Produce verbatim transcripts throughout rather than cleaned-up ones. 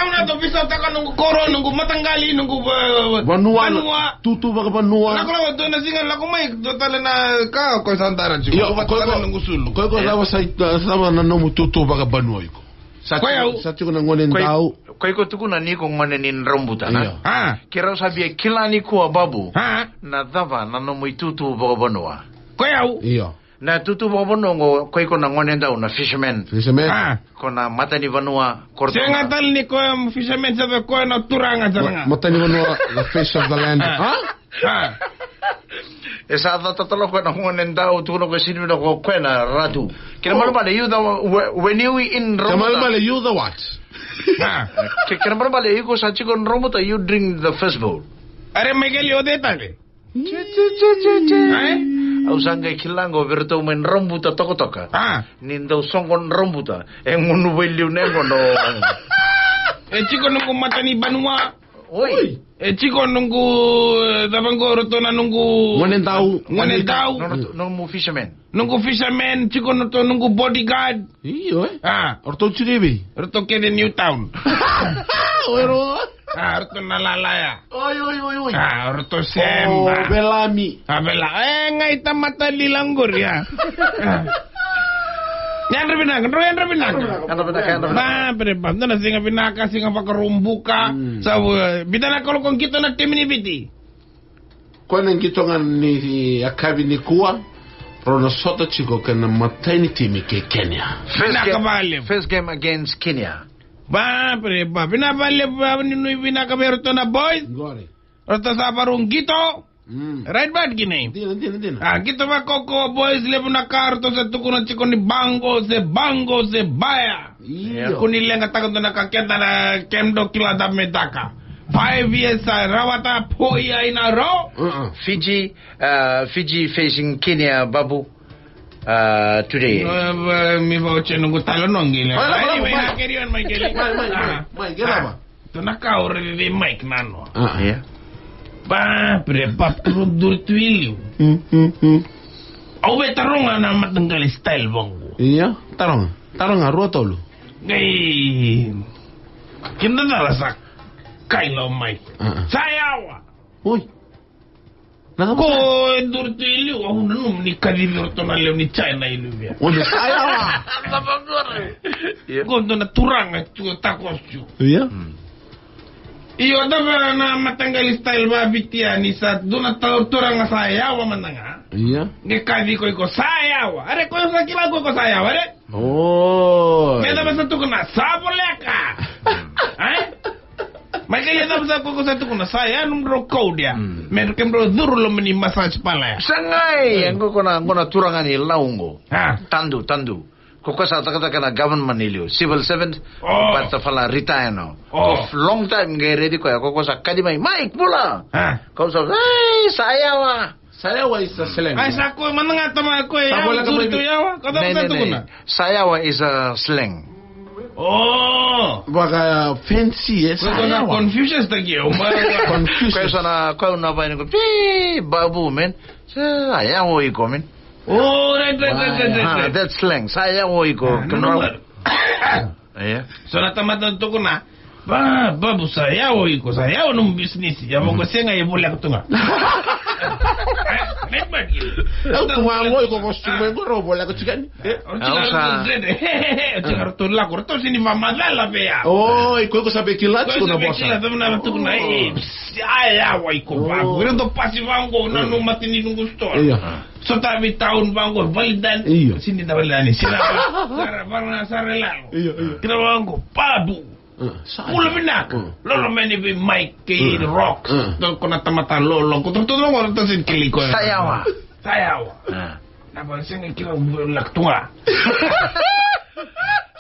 Au na to visa taka noqu koro, noqu mataqali, noqu, eh, vanua, vanua. Tutu vakavanua. Lako, lako, dua na siga lako mai, dua tale na ka, ko sa dara tiko. Io, ko, ko, ko, noqu sulu. Ko, ko, eh, cava sa, cava na nomu tutu vakavanua iko? Sa tiko, sa tiko na gone dau. Ko iko tukuna ni ko gone ni Drabuta, na? Io. Ah. Keirau sa via kila nikua, Babu. Ah. Na cava na nomu itutu vakavanua? Ko yau. Io. Na tutu vakavanua qo, ko iko na gone dau, na fisherman. Fisherman. Ah. Ko na matanivanua, ko ratou. Sega tale ni ko em fisherman, sa vei ko na turaga sara ga. Ma-, matanivanua, the fish of the land. Ah. Ha? Ah. E sa cata tale ko na gone dau, tukuna ko sini na ko, ko na ratu. Kena malamala, you the, whe-, when you in Drabuta. Kena malamala, you the what? Ah. Ke-, kena malamala, iko sa tiko Drabuta, you drink the first bowl. Are Michael, o cei tale? Tse, tse, tse, tse, tse. Ai? Au sa qai kila qo vei iratou mai Drabuta toka toka. Ah. Ni dau soqo Drabuta. E gunu vei liu nego no. E tiko noqu matanivanua. Oi. E tiko noqu, eh, cava qo ratou na noqu gone dau. Gone dau. No, no, no, nomu fisherman. Noqu fisherman, tiko noto noqu bodyguard. Io, eh? Ah. O ratou tiko i vei? O ratou kece Newtown. Oi, ro. Ah, o ratou na lalaya. Oi, oi, oi, oi. Ah, o ratou sema. O, Velami. Ah, Vela-, e, qai tamata lila qori, ah. Ah. Yadra vinaka, dro yadra vinaka. Yadra vinaka, yadra vinaka. Ba, bre, ba, dua na siga vinaka, siga Vakaraubuka. Mm. Sa, eh, vica na kaloko qito na timi ni Viti. Koya na qito ga ni yakavi nikua, rau na sota tiko kei na matai ni timi kei Kenya. First game, vinaka vakalevu. First game against Kenya. Ba, bre, ba, vinaka vakalevu, ba, ni nuitaka vei iratou na boys. Qori. Ratou sa varau qito. Mm. Right, but kina. Dina, dina, dina. Ah, qito vakaukauwa boys, levu na ka ratou sa tukuna tiko ni ba qo se, ba qo se baya. Io. Ko ni leqataka dua na ka keda na kemudou kila cava me taka. Five years sa rawata, four year in a row. Uh-uh. Fiji, uh, Fiji facing Kenya, Babu, uh, today. Uh, uh, mi vauche noqu talo noqi le. Mai, mai, mai, mai. Anyway, na carry on, mai, carry on. Mai, mai, mai, mai, qai cava? Dua na ka au raici vei Mike nanoa. Ah, ah. Ia. Ba, bre, ba, turu duri tu i liu. Mm, mm, mm. Au via taroga na mataqali style vaqo. Ia, taroga. Taroga, rua tolu. Qai kidacala sa kaila o Mike. Ah, ah. Sa yawa. Oi. Na cava? Ko e duri tu i liu, au nanuma ni kacivi iratou na lewe ni China i liu via. O ni sa yawa. Cava qori? Ia. Ko dua na turaga tu takosu. Ia. Mm. Io, cava na mataqali style vakaViti ya ni sa dua na tau turaga sa yawa mada ga. Ia. Qai kaci koya iko sa yawa. Are koya sa kila koya iko sa yawa, are? O. Me cava sa tukuna, sa voleka. Ai? Mai kaya cava sa koya iko sa tukuna, sa ya nomudrau code ya. Mm. Me kemudrau curu loma ni massage parlour ya. Sa qai, e qo na, qo na turaga ni Lau qo. Ha. Tadu, Tadu. Ko koya sa cakacaka na government i liu, civil servant, o, but sa fala retire now. O. Ko long time qai raici koya, ko koya sa kaci mai, Mike, bula. Ha. Ko sa, ei, sa yawa. Sa yawa is a slang. Ai, sa koya mada ga tama koya, sa yawa, voleka mai tu yawa. Ko cava sa tukuna? Sa yawa is a slang. O. Vaka fancy, e, sa yawa. Confucius taki au, ma. Confucius. Koya sa na, koya na vaya ni ko, pi, babu, man. Sa yawa iko, man. Oh, right, right, right, right, right, ah, right. That's slang. Sa yawa iko. Ah, no, no, no. Io. So na tamata tukuna, ba, babu, sa yawa iko, sa yawa nomu bisinisi. Ia, vaka sega, e voleka tu ga. Right, right. Au tu ga qo iko, ko su mai qo, voleka tu ga ni. Eh? Au sa. Au sa ratou lako, ratou sini vakamacala vei au. Oh, iko, iko sa via kila tiko na vosa. Iko sa via kila, sa na tukuna, eh, sa yawa iko, babu. Ira dau pasi vaqo, na nomu mateni noqu sitoa. Io. Sota vei taun vaqo, validani. Io. Sini da validani, sini da validani, sara, vara na sara lalo. Io, io. Kira vaqo, babu. Uh, sa. Bula vinaka. Uh. Lolo mai ni vei Mike kei, uh, Rock. Uh. Dou ko na tamata lolo. Ko toto ngo, toto sini kili ko. Sa yawa. Sa yawa. Uh. Na ba sega kira lako tu ga.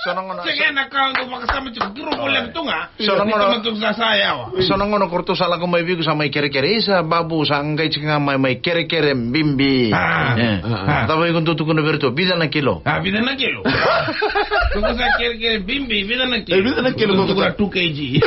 So na gauna, sega na ka qo vakasama tiko, kira voleka tu ga. So na gauna, sa, sa yawa. So na gauna ko ratou sa lako mai vei iko sa mai kerekere. Isa, babu, sa qai tiko ga mai, mai kerekere bibi. Ah. Eh. Ah, ah. Cava iko dau tukuna vei ratou? Vica na kilo? Ah, vica na kilo. Ko sa kerekere bibi, vica na kilo? Eh, vica na kilo, ko tukuna two K G.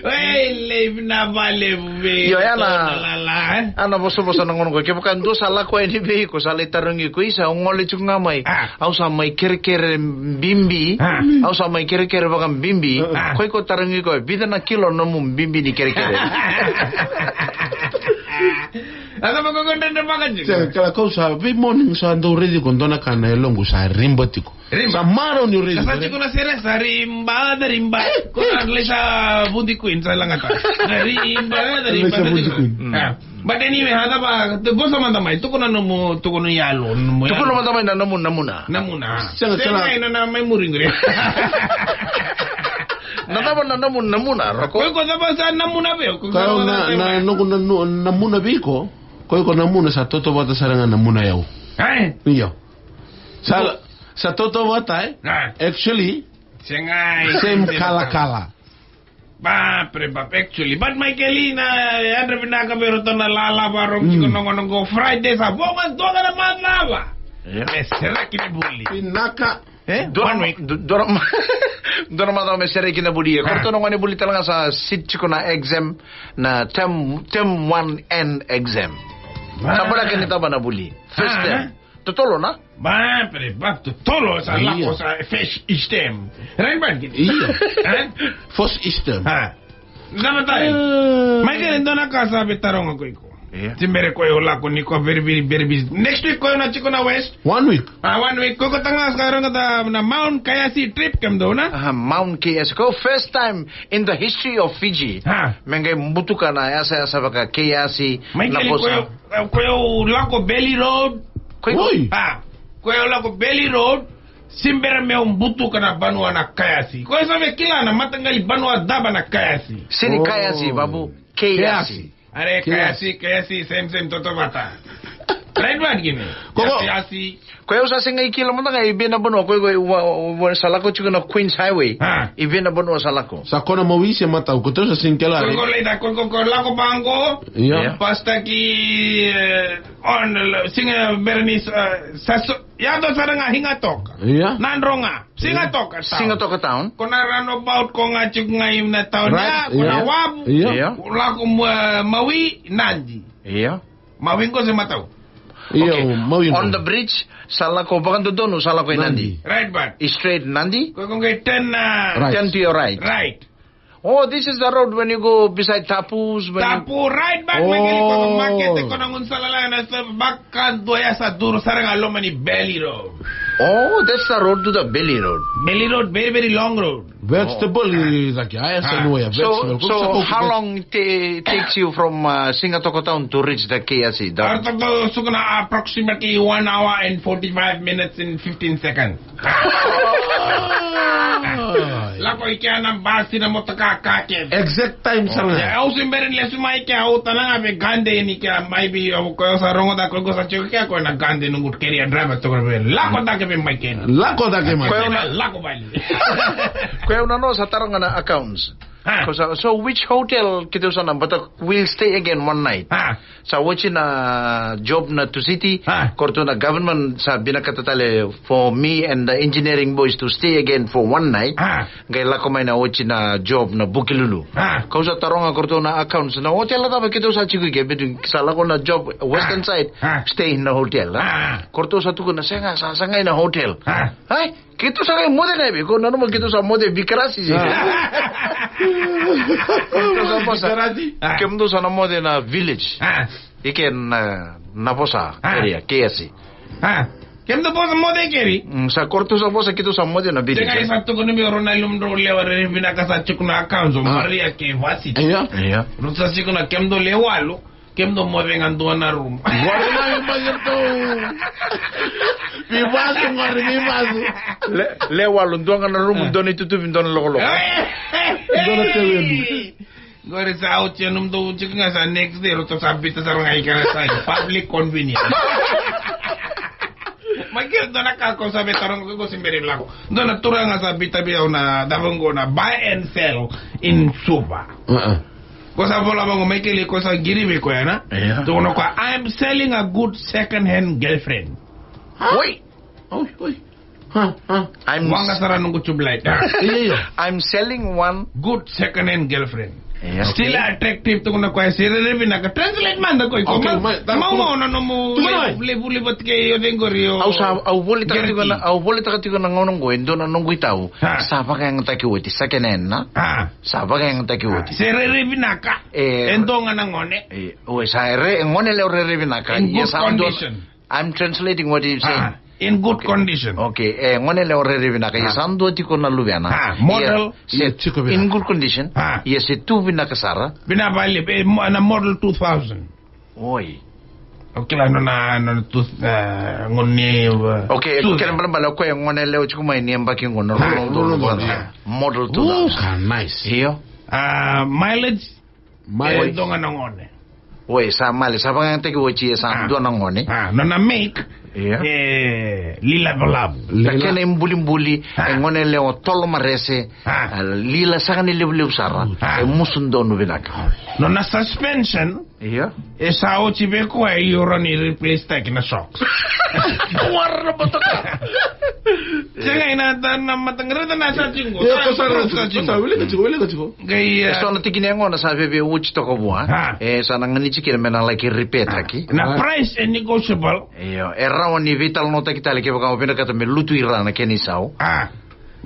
Ei, levu na valevu vei. Io, ya na. Lala, eh? Ana vosavosa na gauna qo. Kevaka dua sa lako yani vei iko, sa lai tarogi iko, isa, o gole tiko ga mai. Ah. Au sa mai kerekere bibi. Ah. Au sa mai kerekere vakabibi. Ah. Ko iko tarogi iko, vica na kilo nomu bibi ni kerekere. Ada vakagodredre vaka tiko. Sega, kala kau sa, vei morning sa dau raici iko dua na ka na yaloqu sa riba tiko. Rimba. Sa marau ni raici. Sa tiko na sere, sa rimba, da rimba. Ko na lai sa Vundi Queen, sa lagata. Da rimba, da rimba, da rimba. Vundi Queen. Mm. Ah. But anyway, hada ba, te vosa mada mai, tukuna nomu, tukuna yalo, nomu yalo. Tukuna mada mai na nomu, namuna. Namuna. Sega, sega. Sega, ina na mai muri qori. Na cava na nomu, namuna, Roko? Ko iko cava sa namuna vei, ko cava na, na, noqu na, nu-, namuna vei iko. Ko iko namuna sa tautauvata sara ga namuna yau. Ai. Io. Sa, sa tautauvata, eh? Ah. Actually, sega, same same kalakala. Ba, pre, ba, actually. But Michael, na yadra vinaka vei ratou na lala, vakarorogo tiko na gauna qo Friday, sa vo ga dua ga na macala. Io. Me sereki na buli. Vinaka. Eh? Dua na, one week. Du-, dua na, dua na macala me sereki na buli. Ah. Ko ratou na gone buli tale ga sa sit tiko na exam, na term, term one N exam. Ah. Sa bula kena taba na buli. First term. Ah. Totolo na? Ba, pre, ba, totolo sa lako sa first stem. Right, ba, kini. Io. Eh? First stem. Ha. Zama tai. Eh. Mai kere dua na ka sa vei taroga ko iko. Io. Ti bere ko e o lako ni ko very, very, very busy. Next week ko e na tiko na West. One week. Ah, one week. Ko ko taga sa roga da na Mount Kayasi trip kemudou na? Ah, Mount Kayasi. Ko first time in the history of Fiji. Ha. Me qai butuka na yasayasa vaka Kayasi. Mai kere ko e. Eh, ko e au lako Belly Road. Ko e au, oi. Ah, ko e au lako Belly Road. Simbera meu butuka na vanua na Kayasi. Ko e sa me kila na mataqali vanua daba na Kayasi. Sini Kayasi, babu. Kayasi. Kayasi. Are Kayasi, Kayasi, same, same, toto vata. Right one, gini. Ko ko. Kayasi. Ko e au sa sega i kila mada ga i vei na vanua, ko e, ko e, wa, wa, wa, sa lako tiko na Queens Highway. Ah. I vei na vanua sa lako. Sa kona Maui se Matau, ko tou sa sega kila. Ko e, ko e, leida, ko e, ko e, ko e, lako vaqo. Io. Io. Pasta ki, eh, on, la, siga Berenice, eh, sa so, ya do sara ga Sigatoka. Io. Nadroga. Sigatoka town. Sigatoka town. Ko na runabout ko ga tiko ga i na town. Right. Ya, ko na wavu. Io. Io. Ko lako mo, eh, Maui, Nadi. Io. Maui qo se Matau. Io, okay. Maui qo. On the bridge, sa lako vakadodonu, sa lako i Nadi. Nadi. Right, but. Straight Nadi. Ko, ko, ko, turn, uh, right. Turn to your right. Right. Oh, this is the road when you go beside Tapus, when you. Tapu, right, but. Oh. Mai kere ko na market, ko na gun salala na sa baka dua ya sa duru sara ga loma ni Belly Road. Oh, that's the road to the Belly Road. Belly Road, very, very long road. Vegetable, oh, is like, I said, ah, no, yeah, so, vegetable. So, how long it ta-, takes you from, uh, Sigatoka town to reach the K S C? That. Sigatoka town, approximately one hour and forty-five minutes and fifteen seconds. Lako i kea na basi na motoka ka kece. Exact time sara ga. Ia, au se bera ni lesu mai kea, au tana ga vei Gande ni kea, maybe, au, ko au sa rogoca, ko au sa tiko kea, ko na Gande noqu carrier driver toka vei. Lako cake vei mai kea. Lako cake mai. Ko au na, lako vale. Ko au na noqu sa taroga na accounts. Ah. Ko sa, so which hotel keitou sa na, but, uh, we'll stay again one night. Ah. Sa oti na job na Tusiti, ah, ko ratou na government sa vinakata tale for me and the engineering boys to stay again for one night. Ah. Qai lako mai na oti na job na Vukelulu. Ah. Kau sa taroga ko ratou na accounts na hotel cava keitou sa tiko i ke, between sa lako na job western side, ah, stay in the hotel, ah. Ah. Ko ratou sa tukuna sega, sa sagai na hotel. Ah. Ai, keitou sa qai moce ga vei, ko nanuma keitou sa moce vei Karasi se. Ah. Keitou sa moce. Karasi? Ah. Kemudou sa na moce na village. Ah. I ke na, na vosa, ah, area, K S C. Ah. Kemudou vosa moce keri? Mm, sa ko ratou sa vosa keitou sa moce na village. Tega, eh, sa tukuna meu rau na ilumudrou lewa rere vinaka sa tiko na accounts, ah, Maria kei Vasi. Io. Io. Rau sa tiko na kemudou lewa walu. Kemudou moce ga dua na room. Qori na room qo keitou. Veivasu, qori veivasu. Le, lewa walu, dua ga na room, ah, dua na itutuvi, dua na lokoloko. Dua na tevelu. Qori sa oti, nomudou tiko ga sa next day, ratou sa biuta sara ga i kena sa public convenience. Mai kere dua na ka ko sa vei taroga ko, ko se bera ni lako. Dua na turaga sa biuta vei au na, cava qo na buy and sell in Suva. Uh-uh. Ko sa vola vaqo, mai kere ko sa qiri vei koya na. Io. Tukuna o koya, "I am selling a good second hand girlfriend." Oi. Oi, oi. Huh, huh. I'm Waqa sara noqu tube light. Io, io. I'm selling one good second hand girlfriend. Io. Still attractive, tukuna o koya, se rairai vinaka. Translate mada o koya. Okay, ma, ma, ma, na nomu levu, levu, levu, vata kei o cei qori o. Au sa, au volitaka tiko na, au volitaka tiko na gauna qo, e dua na noqu itau. Ha. Sa vakayagataki oti, second hand, na? Ha. Sa vakayagataki oti. Se rairai vinaka. E, e dua ga na gone. E, oi, sa rairai, gone lewa rairai vinaka. In good condition. I'm translating what he's saying. Ah, in good condition. Okay, e gone lewa rairai vinaka. Ia sa dua tiko na luvena. Ah, model. Ia se tiko vinaka. In good condition. Ah. Ia se tu vinaka sara. Vinaka vale, e, mo-, na model two thousand. Oi. Okay, la nona, nona tu, e, gone, e, okay, two thousand. Kena balebale o koya e gone lewa tiko mai ni yabaki qo na lolo, lolo, lolo, yeah. Model two thousand. Oh, ka nice. Io. Ah, mileage. Mai. E dua ga na gone. Oi, sa male, sa vakayagataki oti, e sa dua na gone. Ah, nona make. Io. E lilavelave. Na kena ibulibuli, e gone lewa tolo marese. Ah. E lila saka ni levulevu sara. Ah. E musu donu vinaka. Nona suspension. Io. E sa oti vei koya, e rawa ni replace taki na socks. Wara na motoka. Sega, ena, na, na mataqali, na sa tiko. Io, sa tiko, sa tiko. Wilika tiko, wilika tiko. Qai, e, e so na tikina e gona sa veve oti toka vua. Ha. E sa na ganiti kina me na laki repair taki. Na price e negotiable. Io, e rawa ni veitalanoataki tale kevaka o vinakata me lutu i ra na kena isau. Ah.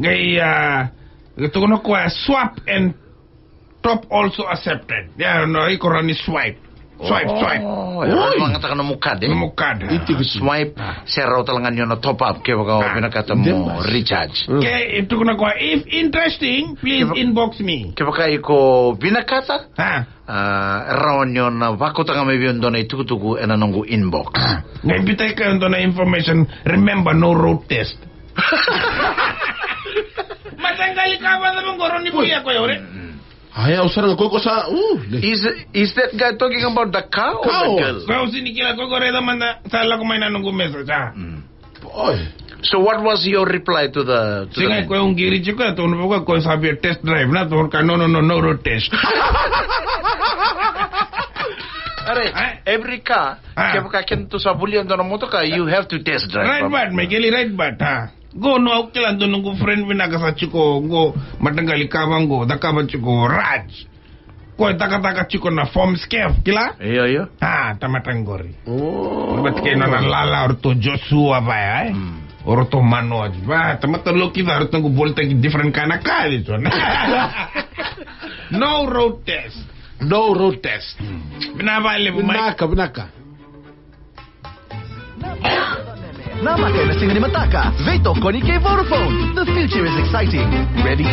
Qai, ah, qai tukuna o koya swap and top also accepted. Ia, no, iko rawa ni swipe. Swipe, swipe. Oh, e rawa ni vagataka nomu card, e? Nomu card. Iti ko swipe, se rawa tale ga ni o na top up kevaka o vinakata mo recharge. Ke, e tukuna o koya, if interesting, please inbox me. Kevaka iko vinakata, ah, e rawa ni o na vakautaka mai vei au e dua na itukutuku ena noqu inbox. Ah. Qai biuta e koya e dua na information, remember, no road test. Mataqali ka vata mo qo, rawa ni volia koya, ore. Aya, o sara ga o koya ko sa, uh, ne. Is, is that guy talking about the car or the girl? Koya au sega ni kila, o koya ko raica mada, sa lako mai na noqu message, ah. Mm. Boy. So what was your reply to the, to the man? Sega, koya au qiri tiko, tukuna vua o koya sa via test drive, na, tukuna o koya, no, no, no, no road test. Are, eh? Every car, ah, kevaka keda tu sa volia e dua na motoka, you have to test drive. Right, but, Michael, right, but, ah. Qo, no, au kila dua noqu friend vinaka sa tiko qo, mataqali ka va qo, cakava tiko Raj. Koya cakacaka tiko na Form Scaf, kila? Io, io. Ah, tamata qori. Oh. Vata kei nona lala, o ratou Joshua vaya, e? Mm. O ratou Manoj. Va, tamata lokica, o ratou qo volitaki different kind of car, this one. No road test. No road test. Mm. Vinaka vakalevu, Mike. Vinaka, vinaka. Na mata ena siga ni mataka, veitokoni kei Vodafone. The future is exciting. Ready?